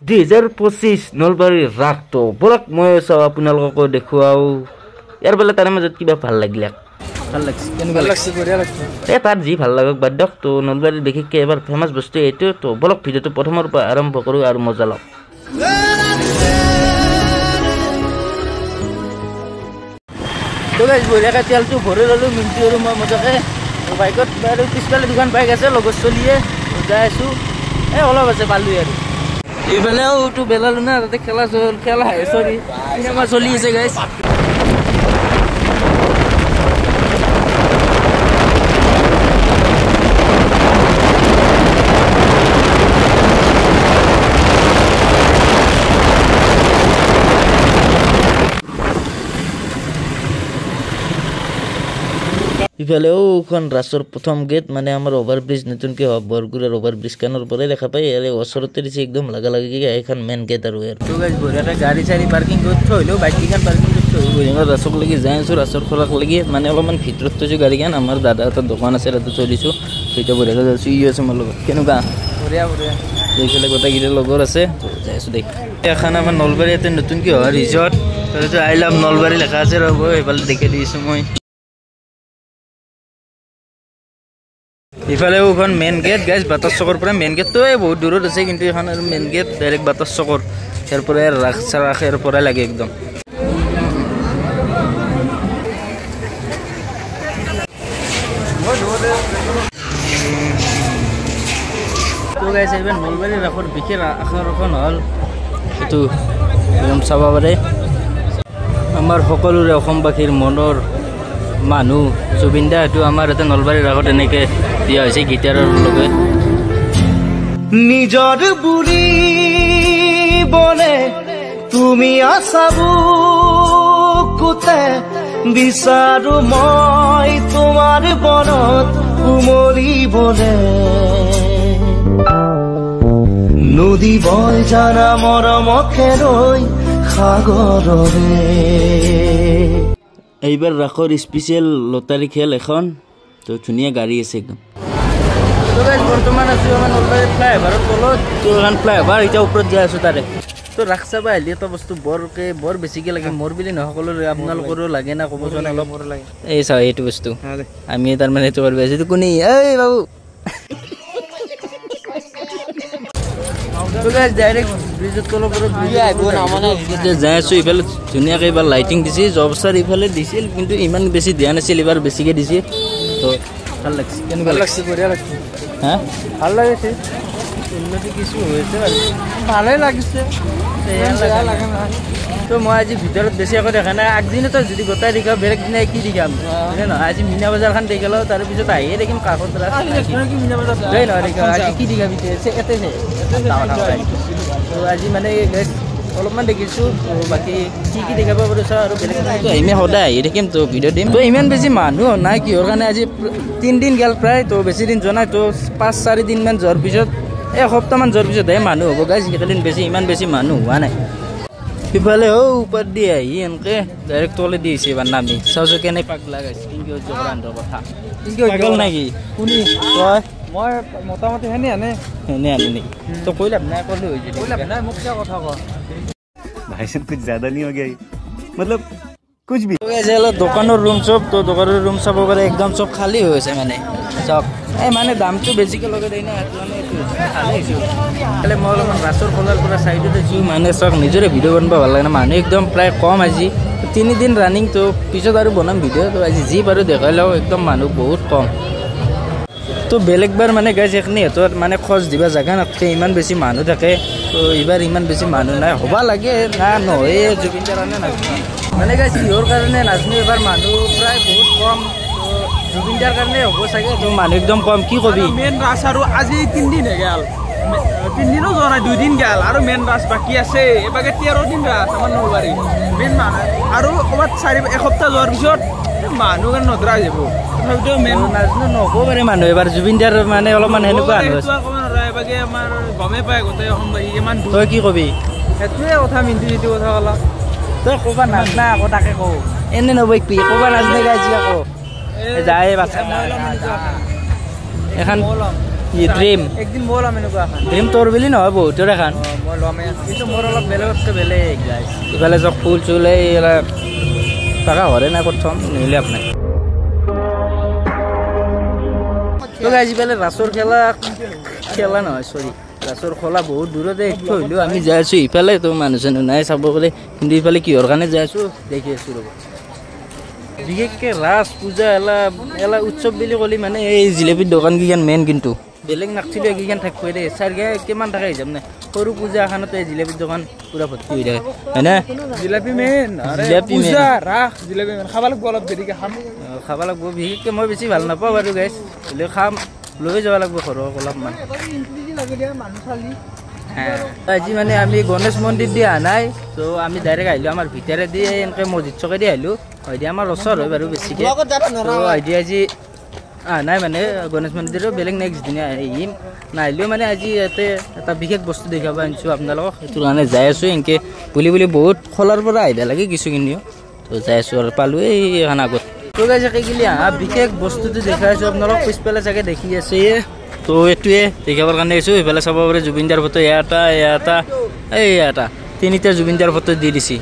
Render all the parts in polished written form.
2025 নলবাৰীৰ ৰাসটো বলক মই চাওঁ আপোনালোককো দেখুৱাও। ইয়াৰ বেলে তাৰে মাজত কিবা ভাল লাগিলে, ভাল লাগছে, কেনেকুৱা লাগছে? এই তাত যি ভাল লাগক বাদ দিয়ক। তো নলবাৰীৰ বিশেষকৈ এবাৰ ফেমাছ বস্তু এইটো। তো বলক ভিডিঅ'টো প্ৰথমৰ পৰা আৰম্ভ কৰোঁ আৰু মজা লওক। তো গাইজ বঢ়িয়াকৈ তেলটো ভৰি ল'লোঁ মিণ্টু আৰু মই মজাকৈ বাইকত। আৰু পিছফালে দুখন বাইক আছে লগত চলিয়ে যাই আছোঁ। এই অলপ আছে পালোঁ আৰু এইফালেও তো বেলালো না, তাতে খেলা খেলা চৰি চিনেমা চলি আছে গাইজ। ইফালেও এখন ৰাসৰ প্ৰথম গেট, মানে আমাৰ অভাৰব্ৰিজ নতুনকৈ বৰগুৰাৰ অভাৰব্ৰিজখনৰ পৰাই দেখা পায়। ইয়াৰে ওচৰতে দিছে একদম লাগা লাগি এইখন মেইন গেট। আৰু ইয়াৰ বঢ়িয়াকৈ গাড়ী চাড়ী পাৰ্কিং কৰি থৈ হ'লেও বাইককেইখন পাৰ্কিং কৰি থৈ বঢ়িয়াকৈ ৰাসক লাগি যাই আছোঁ। ৰাসৰ খোলাক লাগি মানে অলপমান ভিতৰত থৈছোঁ গাড়ীখন। আমাৰ দাদা এটা দোকান আছে তাতে থৈ দিছোঁ। এতিয়া বঢ়িয়াকৈ যাইছোঁ, ই আছে মোৰ লগত। কেনেকুৱা বঢ়িয়া বঢ়িয়া এইফালে গোটেইকেইটা লগৰ আছে। তো যাই আছোঁ দেই। এখন আমাৰ নলবাৰী ইয়াতে নতুনকৈ হোৱা ৰিজৰ্ট, I love Nalbari লেখা আছে। ৰ'ব এইফালে দেখি দিছোঁ মই। ইফালেও এখন মেইন গেট গাইজ, বাটাৰ চকৰ পৰা মেইন গেটটো এই বহুত দূৰত আছে, কিন্তু এখন আৰু মেইন গেট ডাইৰেক্ট বাটাৰ চকৰ। ইয়াৰ পৰাই ৰাস চাৰাস ইয়াৰ পৰাই লাগে একদম। তো গাইজ এইবাৰ নলবাৰী ৰাসৰ বিশেষ আকৰ্ষণ হ'ল এইটো, একদম চাব পাৰে আমাৰ সকলোৰে অসমবাসীৰ মনৰ মানুহ জুবিন দা। এইটো আমাৰ ইয়াতে নলবাৰীৰ ৰাসত এনেকৈ দিয়া হৈছে গীটাৰৰ লগে। নিজৰ বুলি বনে তুমি আছা বুকুতে, বিচাৰো মই তোমাৰ বনত উমলিবলে। নদী বয় জানা মৰমকে ৰৈ সাগৰৰে। এইবাৰ ৰাসৰ স্পেচিয়েল লটাৰী খেল এখন, তো ধুনীয়া গাড়ী আছে একদম। তো গাইজ বৰ্তমান আছোঁ আমাৰ নলবাৰী ফ্লাইঅভাৰৰ তলত। তো এখন ফ্লাইঅভাৰ এতিয়া ওপৰত যাই আছোঁ তাৰে। তো ৰাস চাব আহিলে এটা বস্তু বৰকৈ বৰ বেছিকৈ লাগে, মোৰ বুলি নহয় সকলোৰে, আপোনালোকৰো লাগে না ক'বচোন অলপ? এই চাওঁ এইটো বস্তু আমি তাৰমানে এইটো কৰিব আহিছোঁ। কোনে এই বাবু যাই আছোঁ। ইফালে ধুনীয়াকৈ এইবাৰ লাইটিং দিছে, জব চাৰ ইফালে দিছিল কিন্তু ইমান বেছি দিয়া নাছিল, এইবাৰ বেছিকৈ দিছে। তো ভাল লাগছে, কেনেকুৱা লাগছে? বঢ়িয়া লাগছে। হা ভাল লাগিছে, উন্নতি কিছু হৈছে বাৰু, ভালেই লাগিছে। তো মই আজি ভিতৰত বেছি একো দেখা নাই। আগদিনতো যদি গোটাই দেখাওঁ বেলেগ দিনাই কি দেখাম নহয়। আজি মীনা বজাৰখন দেখি লওঁ, তাৰপিছত আহিয়ে দেখিম কাষত নহয় দেখাওঁ। আজি কি দেখাবি ইয়াতে? তো আজি মানে অলপমান দেখিছোঁ, বাকী কি কি দেখাব পাৰোঁ চাওঁ। আৰু বেলেগ আহিমে সদায় আহি থাকিম, তো ভিডিঅ' দিম। তো ইমান বেছি মানুহ নাই কিহৰ কাৰণে, আজি 3 দিন গ'ল প্ৰায়, তো বেছি দিন যোৱা নাই। তো 5-4 দিনমান যোৱাৰ পিছত, এসপ্তাহমান যোৱাৰ পিছতহে মানুহ হ'ব গাইজ। সেইকেইদিন বেছি ইমান বেছি মানুহ হোৱা নাই। সিফালে হৌ ওপৰত দি আহি এনেকে ডাইৰেক্ট তলে দি আহিছে এইবাৰ নামি। চাওঁচোন কেনে পাগলা গাইছে, কেনেকে সহ্য কৰা কথা পাগল নেকি কোনি তই? মই মোটামুটি সেনে আনে সেনে আনে নেকি? তো কৈ লাভ নাই, ক'লে হৈ কৈ লাভ নাই, মোক কিয় কথা ক। भाई साहब कुछ ज्यादा नहीं हो गया ये? मतलब कुछ भी। দোকানৰ ৰুম চব, তো দোকানৰ ৰুম চাব পাৰে একদম চব খালী হৈ আছে। মানে চব এই মানে দামটো বেছিকৈ লগাই দিয়ে না, সেইটো মানে এইটো খালী হৈছে। মই অলপমান ৰাসৰ খোলাৰ পৰা চাইডত আছোঁ। মানে চাওক নিজৰে ভিডিঅ' বনাব ভাল লাগে না, মানুহ একদম প্ৰায় কম আজি 3 দিন ৰানিং। তো পিছত আৰু বনাম ভিডিঅ', তো আজি যি পাৰোঁ দেখাই লওঁ। একদম মানুহ বহুত কম। তো বেলেগবাৰ মানে গাইজ এইখিনি সিহঁতৰ মানে খোজ দিব জেগা নাথাকে, ইমান বেছি মানুহ থাকে। তো এইবাৰ ইমান বেছি মানুহ নাই, হ'ব লাগে না নহয় জুবিন দাৰ কাৰণে নাজানো। মানে গাইজ কিহৰ কাৰণে নাজানো, এইবাৰ মানুহ প্ৰায় বহুত কম। তো জুবিন দাৰ কাৰণে হ'ব চাগে, তো মানুহ একদম কম। কি কবি? মেইন ৰাস আৰু আজি 3 দিনহে গেল, 3 দিনো যোৱা নাই, 2 দিন গেল আৰু মেইন ৰাস বাকী আছে। এইবাগে 13 দিন ৰাস আমাৰ নলবাৰী মেইন মানুহ। আৰু ক'ৰবাত চাৰি এসপ্তাহ যোৱাৰ পিছত মানুহ কাৰণে নধৰা হৈ যাব। তথাপিতো মেইন নাজানো, নহ'ব পাৰে মানুহ এবাৰ জুবিন দাৰ মানে অলপমান সেনেকুৱা এইবাগে আমাৰ গমেই পায় গোটেই অসমবাসী ইমান। তই কি কবি? সেইটোৱে কথা মিণ্টু যিটো কথা ক'লা। তই ক'বা নাজনা আকৌ, তাকে কওঁ এনে নবকি ক'বা নাজনে গাইছি আকৌ যায় বাচ্ছা এখন। ড্ৰিম একদিন মই ল'ম এনেকুৱা এখন। ড্ৰিম তোৰ বুলি নহয়, বহুতৰ এখন। মই ল'মেই, কিন্তু মোৰ অলপ বেলেগতকৈ বেলেগ। গাইছ, ইফালে যাওক ফুল চুল এইবিলাক টকা ঘৰে নাই, ক'ত থ'ম নহ'লে আপোনাৰ। তো গাইছ, ইফালে ৰাসৰ খেলা খেলা নহয়, চৰি, ৰাসৰ খোলা বহুত দূৰতে থৈ হ'লেও আমি যাই আছোঁ ইফালে। তো মানুহ চানুহ নাই চাব গ'লে, কিন্তু ইফালে কিহৰ কাৰণে যাই আছোঁ দেখি আছোঁ ৰ'ব। বিশেষকৈ ৰাস পূজা এলা এলা উৎসৱ বুলি ক'লে মানে এই জিলেপীৰ দোকানকেইখন মেইন, কিন্তু বেলেগ নাকচিলে এইকেইখন থাকিবই দেই। চাৰিগে কিমান থাকে হিচাপ নাই, সৰু পূজা এখনতে জিলেপীৰ দোকান পূৰা ভৰ্তি হৈ থাকে, হয়নে? Jalebi main, jalebi main. Puja Raas jalebi main. খাব লাগিব, অলপ দেৰিকৈ খাম। খাব লাগিব। বিশেষকৈ মই বেছি ভাল নাপাওঁ বাৰু গাইছ, হ'লেও খাম, লৈ যাব লাগিব ঘৰত অলপমান। আজি মানে আমি গণেশ মন্দিৰ দি অহা নাই, ত' আমি ডাইৰেক্ট আহিলোঁ আমাৰ ভিতৰে দি, এনেকৈ মছজিদ চকেদি আহিলোঁ। হয় দিয়া, আমাৰ ওচৰ হয় বাৰু বেছিকৈ। ত' আহি আজি অহা নাই মানে গণেশ মন্দিৰো, বেলেগ নেক্সট দিনা আহিম। নাহিলেও মানে আজি ইয়াতে এটা বিশেষ বস্তু দেখাব আনিছোঁ আপোনালোকক, সেইটো কাৰণে যাই আছোঁ। এনেকৈ বুলি বুলি বহুত খোলাৰ পৰা আহিব লাগে কিছুখিনিও, ত' যাই আছোঁ আৰু পালোঁ এইখন আগত। ত' গাইছে কেইগিলি আহা বিশেষ বস্তুটো দেখাই আছোঁ আপোনালোক, পিছফালে চাগে দেখি আছে। তো এইটোৱে দেখাবৰ কাৰণে আহিছোঁ। এইফালে চাব পাৰে জুবিনদাৰ ফটো, এয়া এটা, এয়া এটা, এই এটা, তিনিটা জুবিনদাৰ ফটো দি দিছে।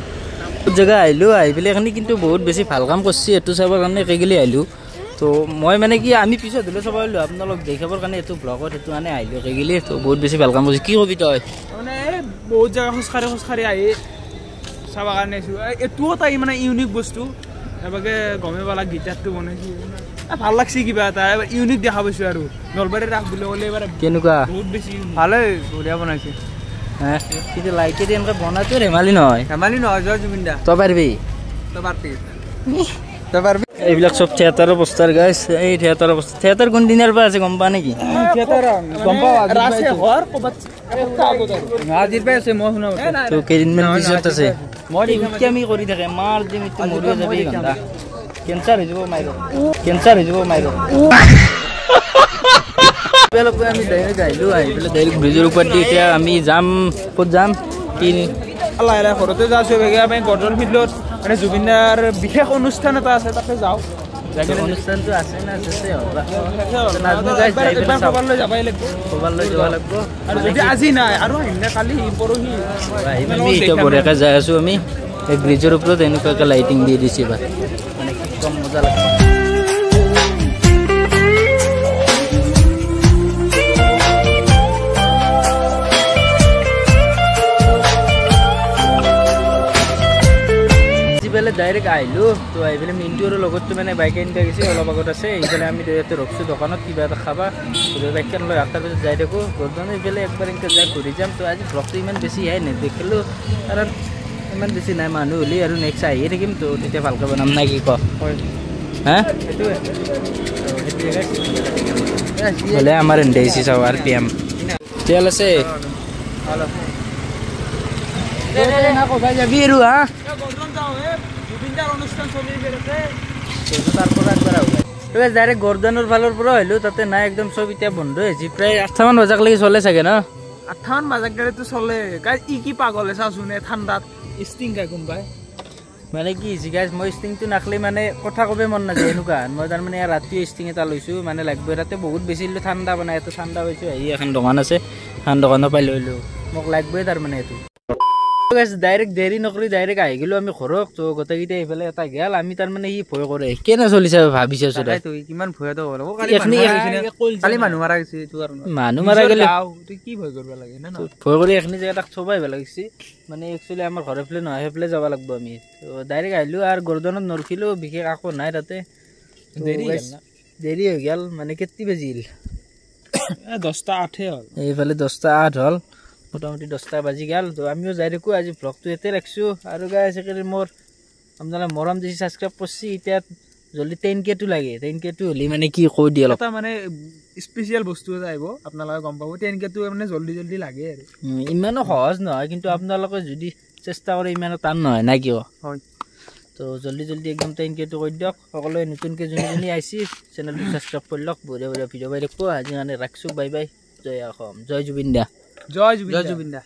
বহুত জেগা আহিলোঁ, আহি পেলাই এইখিনি কিন্তু বহুত বেছি ভাল কাম কৰিছে, এইটো চাবৰ কাৰণে কেইগিলি আহিলোঁ। তো মই মানে কি আমি পিছত হ'লেও চাব পাৰিলোঁ, আপোনালোক দেখাবৰ কাৰণে এইটো ব্লগত সেইটো কাৰণে আহিলোঁ কেইগিলি। তো বহুত বেছি ভাল কাম কৰিছে। কি কবি তই? মানে বহুত জেগা খোজকাঢ়ি খোজকাঢ়ি আহি চাবৰ কাৰণে আহিছোঁ। এইটোও এটা মানে ইউনিক বস্তু, এবাকে গমেই পালা গীটাৰটো বনাইছোঁ, ভাল লাগছে কিবা এটা ইউনিক দেখা পাইছোঁ। আৰু নলবাৰীৰ ৰাস বুলি ক'লে এবাৰ কেনেকুৱা বহুত বেছি ভালেই, বঢ়িয়া বনাইছে। কিন্তু লাইটেদি এনেকৈ বনাটো ধেমালি নহয়। ধেমালি নহয়। জয় জুবিন দা। তই পাৰিবি? তই পাৰিবি, তই পাৰিবি। এইবিলাক চব থিয়েটাৰৰ পোষ্টাৰ গাইছ। এই থিয়েটাৰৰ পোষ্টাৰ, থিয়েটাৰ কোনদিনাৰ পৰা আছে গম পা নেকি? তো কেইদিনমান পিছত আছে। আমি কৰি থাকে মাৰ দিম, এইটো মৰিও যাবি, ঘণ্টা কেঞ্চাৰ হৈ যাব মাইৰ, কেঞ্চাৰ হৈ যাব মাইৰ। আমি ডাইৰেক্ট আহিলোঁ, আহি পেলাই ডাইৰেক্ট ব্ৰিজৰ ওপৰত দি এতিয়া আমি যাম। ক'ত যাম কি লাহে লাহে ঘৰতে যাওঁ। আমি গৰ্জন ফিল্ডত মানে জুবিনদাৰ বিশেষ অনুষ্ঠান এটা আছে, তাতে যাওঁ। অনুষ্ঠানটো আছে না আছে? যাবই লাগিব, ক'ৰবালৈ যাব লাগিব। আৰু যদি আজি নাই আৰু আহিম নে কালি পৰহি আহিম। আমি এতিয়া বঢ়িয়াকৈ যাই আছোঁ। আমি এই ব্ৰিজৰ ওপৰত এনেকুৱাকৈ লাইটিং দি দিছে এইবাৰ, মানে কি কম মজা লাগে। ডাইৰেক্ট আহিলোঁ, তো আহি পেলাই মিণ্টুৰ লগততো মানে বাইক আনিব গৈছে, অলপ আগত আছে। এইফালে আমি ইয়াতে ৰখিছোঁ দোকানত কিবা এটা খাবা, বাইকখন লৈ আঠটাৰ পিছত যাই থাকোঁ গৰ্দন। এইফালে একবাৰ এনেকৈ যাই ঘূৰি যাম। তো আজি ব্লগটো ইমান বেছি হে নেদেখিলোঁ, কাৰণ ইমান বেছি নাই মানুহ হ'লে, আৰু নেক্সট আহিয়ে থাকিম, তো তেতিয়া ভালকৈ বনাম নাই কি ক? হা, বোলে আমাৰ এনে আহিছে চাওঁ আৰ পি এম তেল আছে যাবি আৰু হা। ডাইৰেক্ট গৰ্দনৰ ফালৰ পৰা আহিলো, তাতে নাই, একদম চব এতিয়া বন্ধ হৈছে। প্ৰায় 8টামান বজাক লাগি চলে চাগে ন? 8টামান বজাক গ'লেতো চলে। ই কি পাগল চাচোন, ঠাণ্ডাত ষ্টিং খাই কোনোবাই। মানে কি হৈছে গাইজ, মই ষ্টিংটো নাখালে মানে কথা ক'ব মন নাযায় এনেকুৱা। মই তাৰমানে ৰাতিও ষ্টিং এটা লৈছোঁ, মানে লাগিব তাতে বহুত বেছি ঠাণ্ডা বনাই, ইয়াতে ঠাণ্ডা পাইছোঁ। আহি এখন দোকান আছে, এখন দোকানৰ পৰাই লৈ লোঁ, মোক লাগিবই তাৰমানে এইটো। ডাইৰেক্ট দেৰি নকৰি ডাইৰেক্ট আহি গ'লো আমি ঘৰত। তো গোটেইকেইটা এইফালে এটা গেল, আমি তাৰমানে সি ভয় কৰে কেনে চলিছে ভাবিছে। কিমান ভয় মানুহ মাৰা গ'লে কি ভয় কৰিব লাগে, ভয় কৰি এইখিনি জেগা তাক থব আহিব লাগিছে। মানে একচুৱেলি আমাৰ ঘৰৰ ফালে নহয়, সেইফালে যাব লাগিব আমি। তো ডাইৰেক্ট আহিলোঁ আৰু গৰ্দনত নৰখিলোঁ, বিশেষ একো নাই তাতে, দেৰি হৈ গ'ল। মানে কেইটি বাজিল? 10:08 হ'ল। এইফালে 10:08 হ'ল, মোটামুটি 10টা বাজি গ'ল। তো আমিও যাই থাকোঁ, আজি ভ্লগটো ইয়াতে ৰাখিছোঁ। আৰু গাইছ, এইকেইদিন মোৰ আপোনালোকে মৰম দিছে, ছাবস্ক্ৰাইব কৰিছে, এতিয়া জলদি 10K লাগে। 10K হ'লে মানে কি কৈ দিয়ে অলপ এটা মানে স্পেচিয়েল বস্তু এটা আহিব, আপোনালোকে গম পাব। 10K মানে জলদি জলদি লাগে আৰু ইমানো সহজ নহয়, কিন্তু আপোনালোকে যদি চেষ্টা কৰে ইমানো টান নহয় না কিয় হয়। তো জলদি জলদি একদম 10K কৰি দিয়ক। সকলোৱে নতুনকৈ যোনে যোনে আহিছে চেনেলটো ছাবস্ক্ৰাইব কৰি লওক, বঢ়িয়া বঢ়িয়া ভিডিঅ' পাই থাকিব। আজি কাৰণে ৰাখিছোঁ, বাই বাই, জয় অসম, জয় জুবিন দা, জয় জুবিন দা।